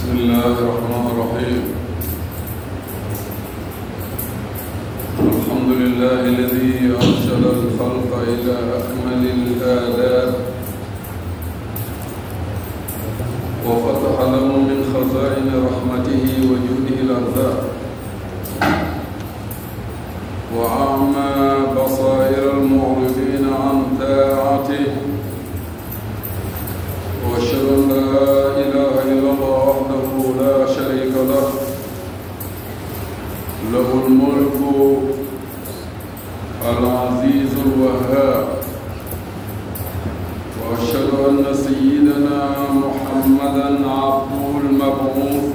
بسم الله الرحمن الرحيم. الحمد لله الذي أرشد الخلق إلى أكمل الآداب وفتح لهم من خزائن رحمته وجوده الأرزاق وأعمى بصائر المعرضين عن طاعته، وأشهد أن لا إله إلا الله وحده لا شريك له، له الملك العزيز الوهاب، وأشهد أن سيدنا محمدا عبده المبعوث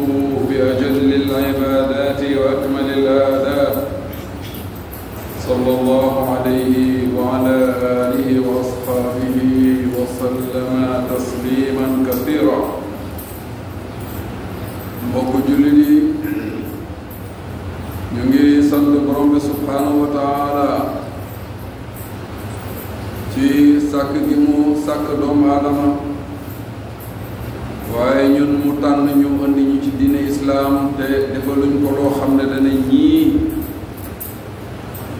بأجل العبادات وأكمل الآداب، صلى الله عليه وعلى آله وأصحابه وسلم تسليما كثيرا. mbokk jullit yi ñu ngi sant borom bi subhanahu wa taala ci sàkk gi mu sàkk doomu aadama, waaye ñun mu tànn ñu andi ñu ci diine islaam te defaluñ ko loo xam ne dana ñii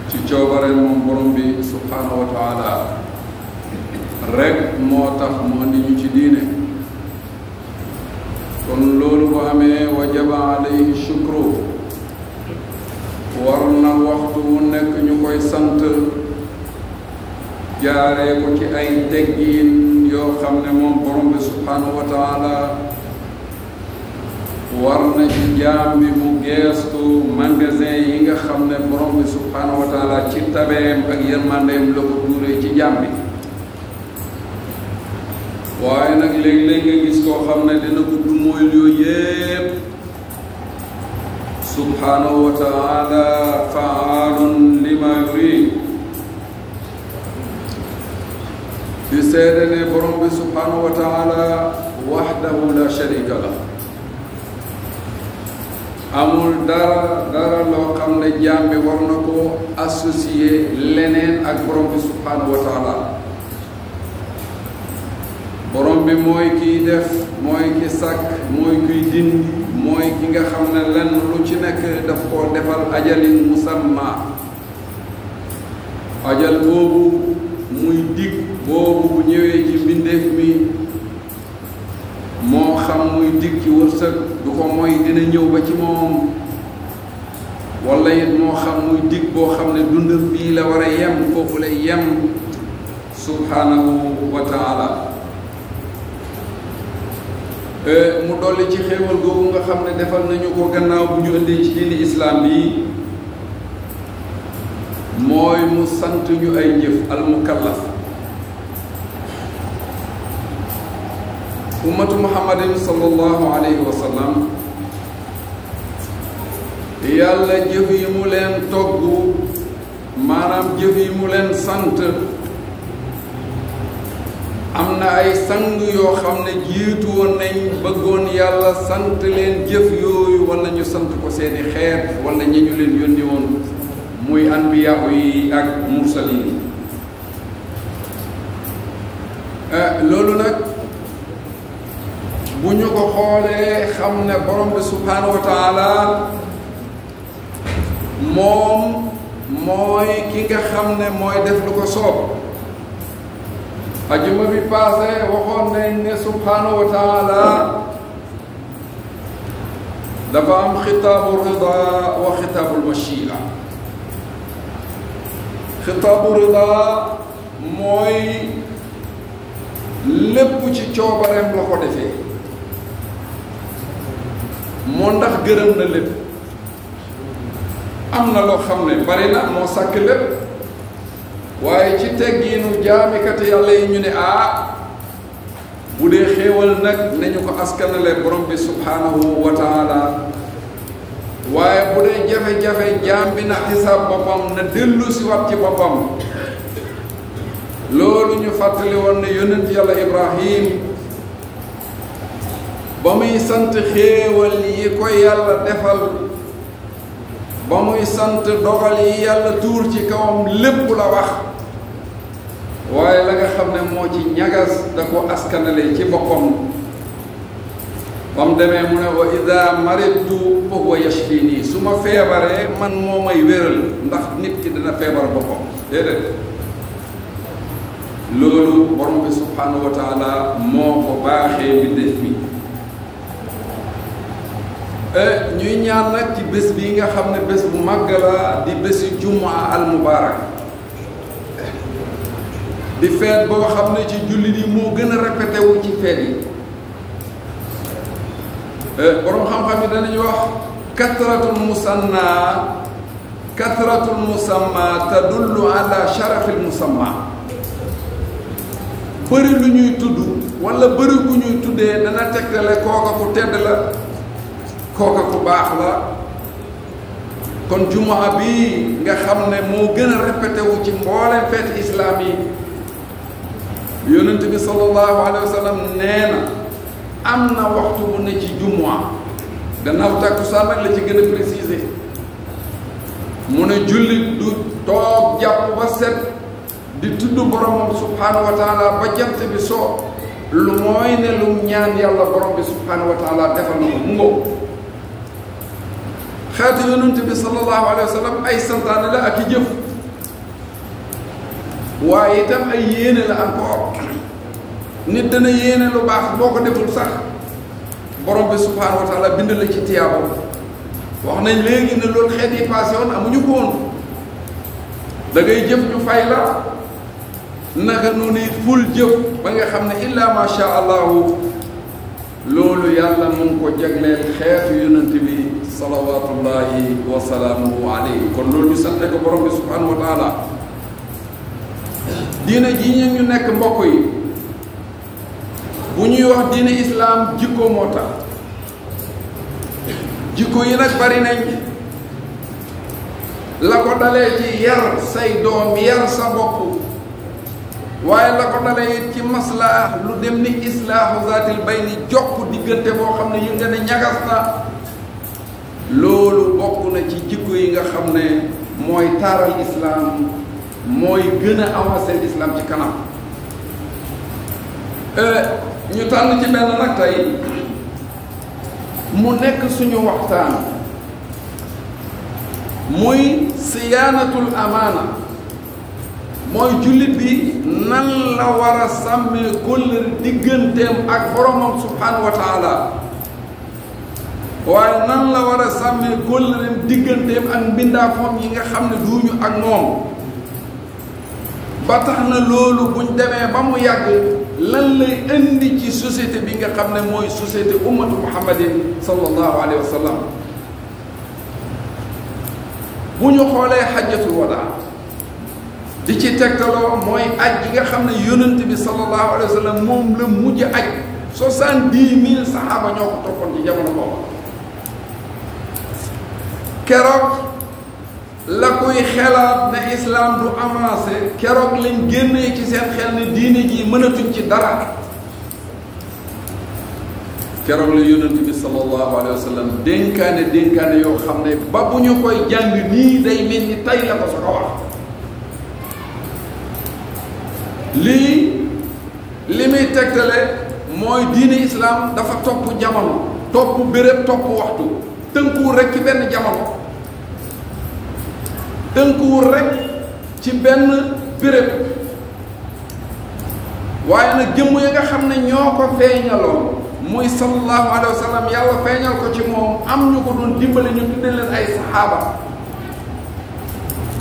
ci coobareel moom borom bi subhanahu wa taala rek moo tax mu andi ñu ci diine. kon loolu bu amee wajaba alayhi shukru, war na waxtu wu nekk ñu koy sant, jaaree ko ci ay teggiin yoo xam ne moom borom bi subhanahu wa taala war na ci jaam bi mu geestu magasin yi nga xam ne borom bi subhanahu wa taala ci tabeem ak yërmandeem la ko tuuree ci jaam bi. waaye nag léeg-léeg nga gis koo xam ne dina ko du mooy yooyu yépp. subhanahu wa taala faalun lima yurid, di seede ne borom bi subhanahu wa taala wahdahu la sharika la, amul dara loo xam ne jaam bi war na ko associé leneen ak borom bi subhanahu wa taala. borom bi mooy kiy def, mooy ki sàkk, mooy kiy dindi, mooy ki nga xam ne lenn lu ci nekk daf koo defal ajalin musamma. ajal boobu muy dig boobu bu ñëwee ci mbindeef mi, moo xam muy dig ci wërsëg du ko mooy dina ñëw ba ci moom, wala it moo xam muy dig boo xam ne dund fii la war a yem, foofu lay yem subhanahu wa taala. mu dolli ci xéewal googu nga xam ne defal nañu ko gannaaw bu ñu indi ci diini islaam bi, mooy mu sant ñu ay jëf al mukallaf. ummatu muhammadin sallallahu alayhi wa sallam, yàlla jëf yi mu leen togg, maanaam jëf yi mu leen sant, am na ay sang yoo xam ne jiitu woon nañ bëggoon yàlla sant leen jëf yooyu, wala ñu sant ko seeni xeet, wala ñi ñu leen yónni woon muy anbiyaaw yi ak mursaliin yi. loolu nag bu ñu ko xoolee xam ne borom bi subhanahu wa taala moom mooy ki nga xam ne mooy def lu ko soob. ajuma bi passé waxoon nañ ne subhanahu wa taala dafa am xitaabu rida wa xitaabul machia. xitaabu rida mooy lépp ci coobareem la ko defee, moo ndax gërëm na lépp. am na loo xam ne bari na, moo sàkk lépp, waaye ci teggiinu jaamikati yàlla yi ñu ne bu dee xéewal nag nañu ko askanale borom bi subhanahu wa taala, waaye bu dee jafe-jafe jaam bi na xisaab boppam, na dellu si wat ci boppam. loolu ñu fàttali woon ne yonent yàlla Ibrahim ba muy sant xéewal yi ko yàlla defal, ba muy sant dogal yi yàlla tuur ci kawam, lépp la wax, waaye la nga xam ne moo ci ñagas da ko askanale ci boppam. ba mu demee mu ne wa ida maridtu fa huwa yashfini su ma feebaree man moo may wéral ndax nit ki dina feebar boppam déedéet loolu borom bi subhanahu wa taala moo ko baaxee mbindeef mi ñuy ñaan nag ci bés bi nga xam ne bés bu màgg la di bési jumaa al mubaarak di feet boo xam ne ci jullit yi moo gën a répété wu ci feet yi borom xam-xam yi danañu wax kathratul musamma tadullu ala sharafil musamma bëri lu ñuy tudd wala bëri ku ñuy tuddee dana tegtale kooka ku tedd la kooka ku baax la kon jumaa bi nga xam ne moo gën a répété wu ci mbooleem feeti islaam yi yonent bi sallallahu alayhi wa sallam nee na am na waxtu bu ne ci jumaa gannaaw takkusaan nag la ci gën a préciser mu ne jullit du toog jàpp ba set di tudd boromam subhanahu wa taala ba jant bi soo lu mooy ne lu ñaan yàlla borom bi subhanahu wa taala defal na ko mu ngoo xeetu yonent bi sallallahu alayhi wa sallam ay santaane la ak i jëf waaye itam ay yéene la encore nit dana yéene lu baax boo ko deful sax borom bi subhanahu wa taala bind la ci tiyaabo wax nañ léegi ne loolu xeet yi passé woon amuñu ko woon da ngay jëf ñu fay la naka noonu it ful jëf ba nga xam ne illa ma sha allahu loolu yàlla mu ngi ko jagleel xeetu yonent bi salawatullahi wa salaamuhu alayhi kon loolu ñu sante ko borom bi subhanahu wa taala diine ji ñu nekk mbokk yi bu ñuy wax diine islaam jikko moo tax jikko yi nag bari nañ la ko dalee ci yar say doom yar sa bopp waaye la ko dalee ci maslaa lu dem ni islaahu zaatil bayni jokk diggante boo xam ne yu nga ne ñagas na loolu bokk na ci jikko yi nga xam ne mooy taaral islaam mooy gën a avancer l'islam ci kanam ñu tànn ci benn nag tey mu nekk suñu waxtaan muy siyaanatul amaana mooy jullit bi nan la war a sàmmee kóllëre digganteem ak boromam subhanahu wa taala waaye nan la war a sàmmee kóllëreem digganteem ak mbindaafoom yi nga xam ne duuñu ak moom ba tax na loolu buñ demee ba mu yàgg lan lay indi ci société bi nga xam ne mooy société ummatu muhammadin sallallahu alayhi wa sallam bu ñu xoolee xajjatul wadaa di ci tegtaloo mooy aj gi nga xam ne yonent bi sallallahu alayhi wa sallam moom la mujj aj 70,000 saxaaba ñoo ko toppoon ci jamono boobu keroog la koy xelaat ne islam du avancé keroog lañ génnee ci seen xel ne diine ji mënatuñ ci dara keroog la yonent bi sallallahu alayhi wa sallam dénkaane yoo xam ne ba bu ñu koy jàng nii day mel ni tey la ko sa ko wax li muy tegtale mooy diine islam dafa topp jamono topp béréb topp waxtu tënkuwul rek ci benn jamono tënkuwul rek ci benn béréb waaye nag jëmm yi nga xam ne ñoo ko feeñaloon muy sallallahu alayhi wa sallam yàlla feeñal ko ci moom am ñu ko doon dimbale ñu tudde leen ay saxaaba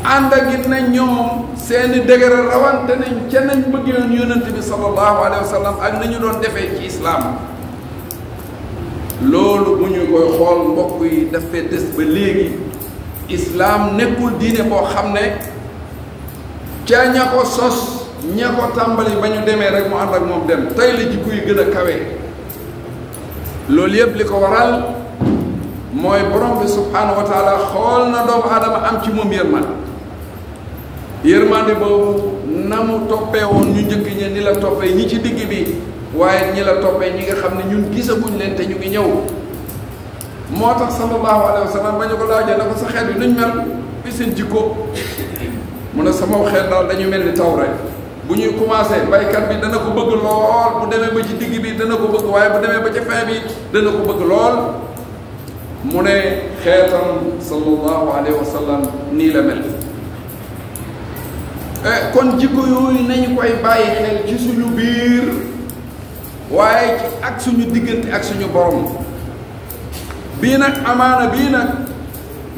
ànd ak it na ñoom seeni dëgëra rawante nañ ca nañ bëggoon yonent bi sallallahu alayhi wa sallam ak nañu doon defee ci islaam loolu bu ñu koy xool mbokk yi dafay des ba léegi islaam nekkul diine boo xam ne ca ña ko sos ña ko tàmbali ba ñu demee rek mu ànd ak moom dem tey la jikko yi gën a kawe loolu yëpp li ko waral mooy borom bi subhanahu wa taala xool na doomu aadama am ci moom yërmande boobu na mu toppee woon ñu njëkk ña ni la toppee ñi ci digg bi waaye ñi la toppee ñi nga xam ne ñun gisaguñ leen te ñu ngi ñëw moo tax sallallahu alayhi wa sallam ba ñu ko laajee na ko sa xeet bi nuñ mel bi seen jikko mu ne sama xeet daal dañu mel ni taw rek bu ñuy commencé baykat bi dana ko bëgg lool bu demee ba ci digg bi dana ko bëgg waaye bu demee ba ci fin bi dana ko bëgg lool mu ne xeetam sallallahu alayhi wa sallam nii la mel kon jikko yooyu nañu koy bàyyi xel ci suñu biir waaye ci ak suñu diggante ak suñu borom bii nag amaana bii nag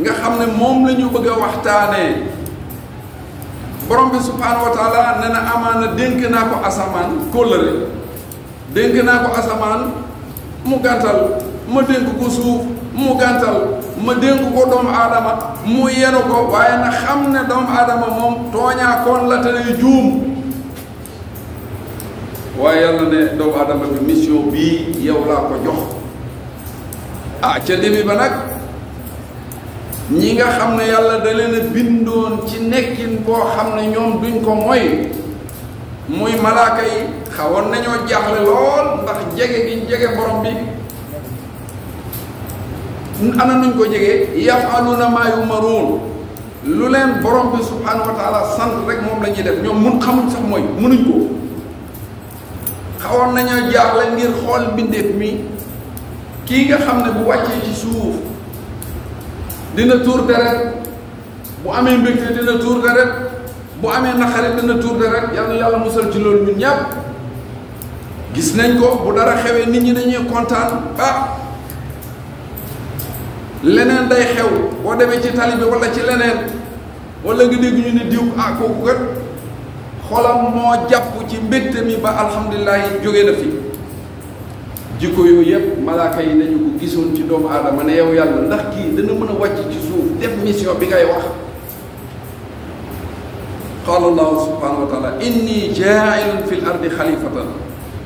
nga xam ne moom la ñu bëgg a waxtaanee borom bi subhaanahu wa taala ne na amaana dénk naa ko asamaan kóllëre dénk naa ko asamaan mu gàntal ma dénk ko suuf mu gàntal ma dénk ko doomu aadama mu yenu ko waaye na xam ne doomu aadama moom tooñaakoon la te lay juum waaye yàlla ne doomu aadama bi mission bii yow laa ko jox ca début ba nag ñi nga xam ne yàlla da leen a bindoon ci nekkin boo xam ne ñoom duñ ko moy muy malaaka yi xawoon nañoo jaaxle lool ndax jege gi jege borom bi ana nuñ ko jege yafaluna maa yumaruun lu leen borom bi subhanahu wa taala sant rek moom la ñuy def ñoom mun xamuñ sax mooy mënuñ ko xawoon nañoo jaaxle ngir xool bindeef mi kii nga xam ne bu wàccee ci suuf dina tuur deret bu amee mbégte dina tuur deret bu amee naqare dina tuur deret yàlla yàlla musal ci loolu ñun ñàpp gis nañ ko bu dara xewee nit ñi dañuy kontaan leneen day xew boo demee ci tali bi wala ci leneen wala nga dégg ñu ne diw kooku kat xolam moo jàpp ci mbégte mi ba alhamdulilah jóge na fi jikko yooyu yëpp malaaka yi dañu ko gisoon ci doomu aadama ne yow yàlla ndax kii dana mën a wàcc ci suuf def mission bi ngay wax qaala allahu subhanahu wa taala inni jaa'ilun fi l ardi xalifatan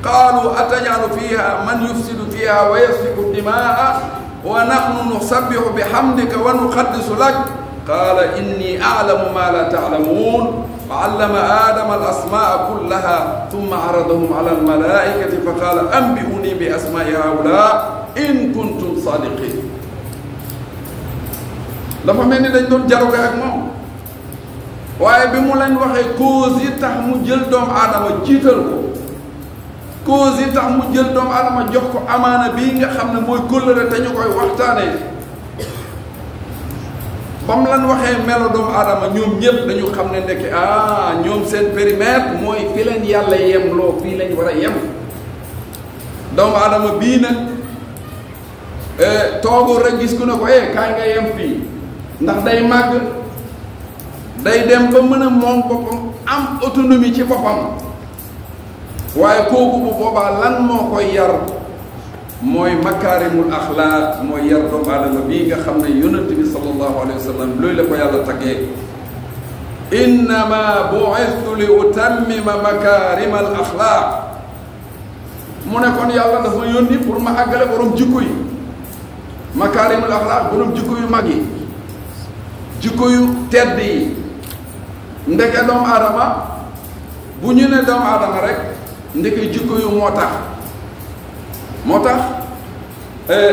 qaalu atajalu fiha man yufsidu fiha wa yasfiku dimaa wa nahnu nusabbihu bihamdika wa nuqaddisu lak qaala inni a'lamu ma la ta'lamun fa 'allama aadama al-asmaa'a kullaha thumma 'aradahum 'ala al-malaa'ikati fa qaala anbi'uunii bi asmaa'i haa'ulaa'i in kuntum saadiqiin dafa mel ni dañ doon dialogue ak moom waaye bi mu leen waxee cause yi tax mu jël doomu aadama jiital ko cause yi tax mu jël doomu aadama jox ko amaana bii nga xam ne mooy kóllëre te ñu koy waxtaanee ba mu lan waxee melo doomu aadama ñoom ñëpp dañu xam ne ndekki ñoom seen périmètre mooy fi leen yàlla yem loo fii lañ war a yem doomu aadama bii nag toogul rek gis ku ne ko kaay nga yem fii ndax day màgg day dem ba mën a moom boppam am autonomie ci boppam waaye kooku bu boobaa lan moo koy yar mooy makaarimul axlaaq mooy yar doomu aadama bii nga xam ne yonent bi sallallahu alayhi wa sallam loolu la ko yàlla taggee innama bu'istu li utammima makaarimal axlaaq mu ne kon yàlla dafa yónni pour ma àggale borom jikko yi makaarimul axlaaq borom jikko yu mag yi jikko yu tedd yi ndeke doomu aadama bu ñu ne doomu aadama rek ndeke jikko yu moo tax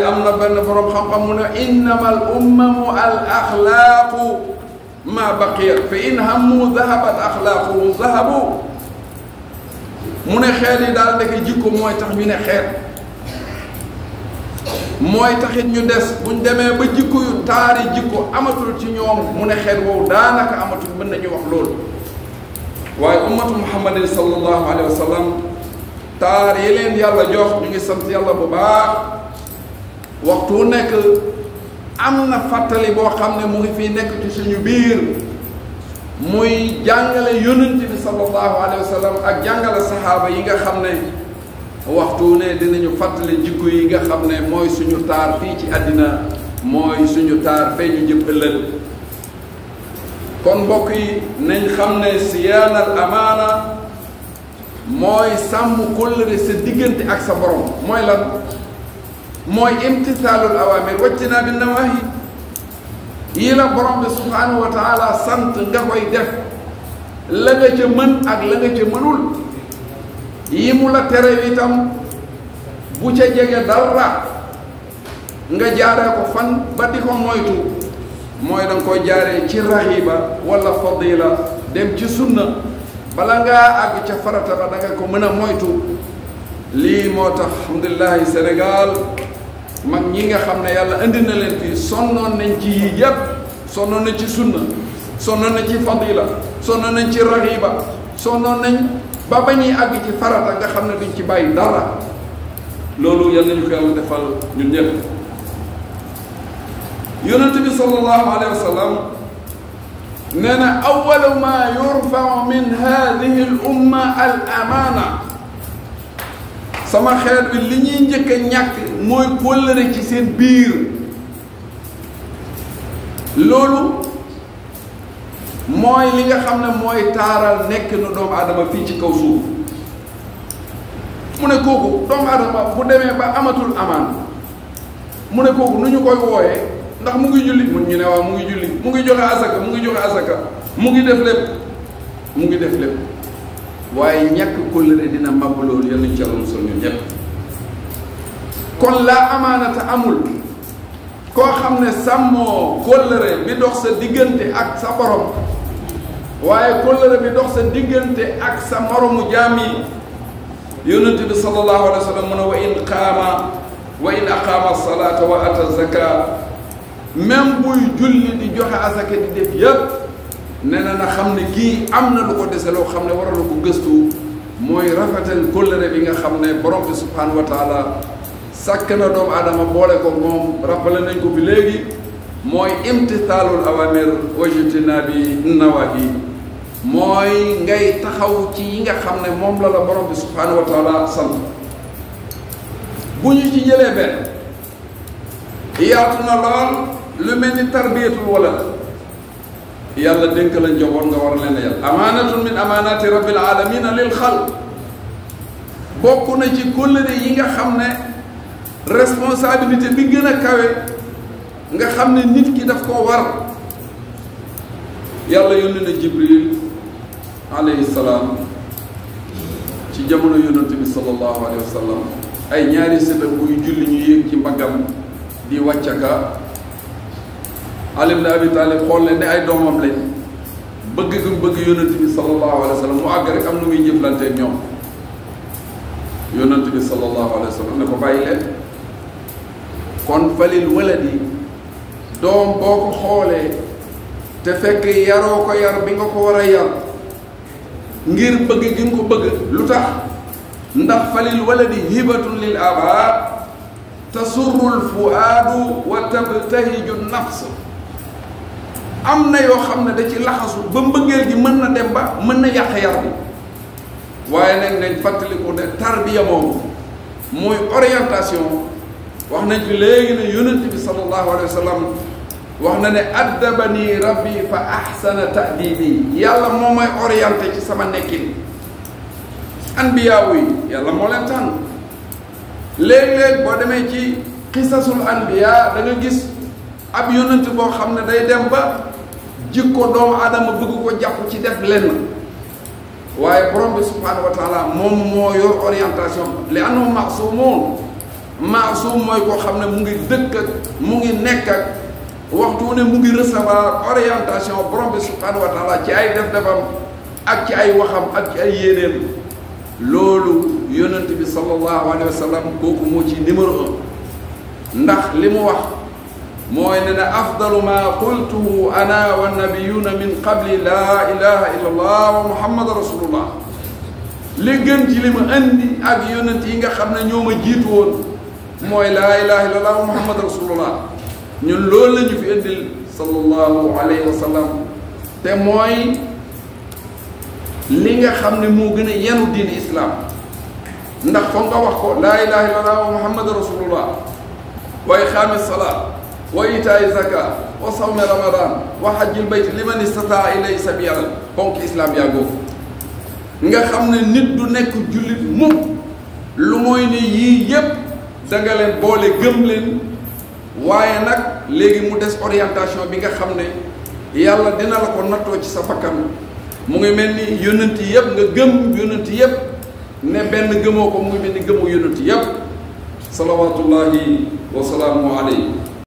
am na benn borom xam-xam mu ne innama al ummamu al axlaaqu ma baqiyat fa in hammu dahabat axlaaquhum zahabu mu ne xeet yi daal ndeke jikko mooy tax ñu ne xeet mooy taxit ñu des buñ demee ba jikko yu taari jikko amatul ci ñoom mu ne xeet woowu daanaka amatul mën nañu wax loolu waaye ummatu muhammadin sallallahu alayhi wa sallam taar yi leen yàlla jox ñu ngi sant yàlla bu baax waxtu nekk am na fàttali boo xam ne mu ngi fii nekk ci suñu biir muy jàngale yonent bi sallallahu alayhi wa sallam ak jàngale saxaaba yi nga xam ne waxtu ne dinañu fàttali jikko yi nga xam ne mooy suñu taar fii ci àddina mooy suñu taar fee ñu jëm ëllëg kon mbokk yi nañ xam ne siyaanal amaana mooy sàmm kóllëre sa diggante ak sa borom mooy lan mooy imtisaalul awaamir wajtinaa bi nawaahi yi la borom bi subhaanahu wa taala sant nga koy def la nga ca mën ak la nga ca mënul yi mu la tere itam bu ca jege dara nga jaaree ko fan ba di ko moytu mooy da nga koy jaaree ci raxiba wala fadila dem ci sunna bala ngaa àgg ca farata ba da nga ko mën a moytu. lii moo tax alhamdulilahi Sénégal mag ñi nga xam ne yàlla indi na leen fii sonnoon nañ ci yii yépp sonnoon nañ ci sunna sonnoon nañ ci fadila sonnoon nañ ci raxiba sonnoon nañ ba ñuy àgg ci farata nga xam ne duñ ci bàyyi dara loolu yal nañu ko yàlla defal ñun ñëpp. yonent bi sallallahu alayhi wa sallam nee na awwalu ma yurfau min hadihi al umma al amaana. sama xeet bi li ñuy njëkk a ñàkk mooy kóllëre ci seen biir. loolu mooy li nga xam ne mooy taaral nekk na doomu aadama fii ci kaw suuf. mu ne kooku doomu aadama bu demee ba amatul amaan mu ne kooku nu ñu koy wooyee ndax mu ngi julli mun ñu ne waaw mu ngi julli mu ngi joxe asaka mu ngi joxe asaka mu ngi def lépp mu ngi def lépp waaye ñàkk kóllëre dina màbb loolu yal nañu ci Yàlla musal ñun ñëpp. kon laa amaanata amul koo xam ne sàmmoo kóllëre bi dox sa diggante ak sa borom waaye kóllëre bi dox sa diggante ak sa moromu jaam yi. yonent bi sallallahu alayhi wa sallam mu ne wa in aqaama salaata wa ata zaka même buy julli di joxe asaka di def yépp nee na xam ne kii am na lu ko dese loo xam ne waral ko gëstu mooy rafetal kóllëre bi nga xam ne borom bi subhanahu wa taala sàkk na doomu aadama boole ko moom rappelé nañ ko bi léegi mooy imtithaalul awamir wa ijtinaabi nawaahi mooy ngay taxaw ci yi nga xam ne moom la borom bi subhanahu wa taala sant. bu ñu ci jëlee benn yaatu na lool lu mel ni tarbiyatul walad yàlla dénk la njaboot nga war leen a yar amaanatun min amaanaati rabbil alamina lil xalq bokk na ci kóllëre yi nga xam ne responsabilité bi gën a kawe nga xam ne nit ki daf koo war. yàlla yónni na Jibril alayhi salaam ci jamono yonent bi sallallahu alayhi wa sallam ay ñaari sëtam buy julli ñu yéeg ci mbaggam di wàccaka Ali ibn Abi Talib xool leen ne ay doomam lañ bëgg gu bëgg yonent bi sallallahu alayhi wa sallam mu àgg rek am nu muy jëflanteeg ñoom. yonent bi sallallahu alayhi wa sallam ne ko bàyyi leen kon falil waladi doom boo ko xoolee te fekk yaroo ko yar bi nga ko war a yar ngir bëgg gi nga ko bëgg lu tax ndax falil waladi hibatun lil aba tasurrul fuaadu wa tabtahiju nafs. am na yoo xam ne da ci laxasu ba mbëggeel gi mën na dem ba mën na yàq yar bi waaye nag nañ fàttaliku ne tarbiya moom mooy orientation. wax nañ fi léegi ne yonent bi sallallahu alayhi wa sallam wax na ne addabani rabbi fa ahsana ta'dibi yàlla moo may orienté ci sama nekkin. anbiyaawu yi yàlla moo leen tànn léeg-léeg boo demee ci xisasul anbiya da nga gis ab yonent boo xam ne day dem ba jikko doomu aadama bëgg ko jàpp ci def lenn waaye borom bi subhanahu wa taala moom moo yor orientation li annahu maasumun maasum mooy koo xam ne mu ngi dëkk ak mu ngi nekk ak waxtu ne mu ngi recevoir orientation borom bi subhanahu wa taala ci ay def-defam ak ci ay waxam ak ci ay yéeneem. loolu yonent bi sallallahu alayhi wa sallam kooku moo ci numéro 1 ndax li mu wax mooy ne na afdalu ma qultuhu ana wa nabiyuna min qabli laa ilaha illa allah wa muhammad rasulullah. li gën ci li ma andi ak yonent yi nga xam ne ñoo ma jiitu woon mooy laa ilaha illa allah wa muhammad rasulullah. ñun loolu la ñu fi indil sallallahu alayhi wa sallam te mooy li nga xam ne moo gën a yenu diine islam ndax foog nga wax ko laa ilaha illa allah wa muhammad rasulullah wa iqaami salaat wa itaa'i zaka wa sawmi ramadan wa hajjil bayt liman istataa ilayhi sabila ponk islam yaa googu nga xam ne nit du nekk jullit mukk lu mooy ne yii yépp da nga leen boole gëm leen waaye nag léegi mu des orientation bi nga xam ne yàlla dina la ko nattoo ci sa bakkan mu ngi mel ni yonent yëpp nga gëm yonent yëpp ne benn gëmoo ko mu ngi mel ni gëmoo yonent yëpp salawatullahi wa salaamu alayhi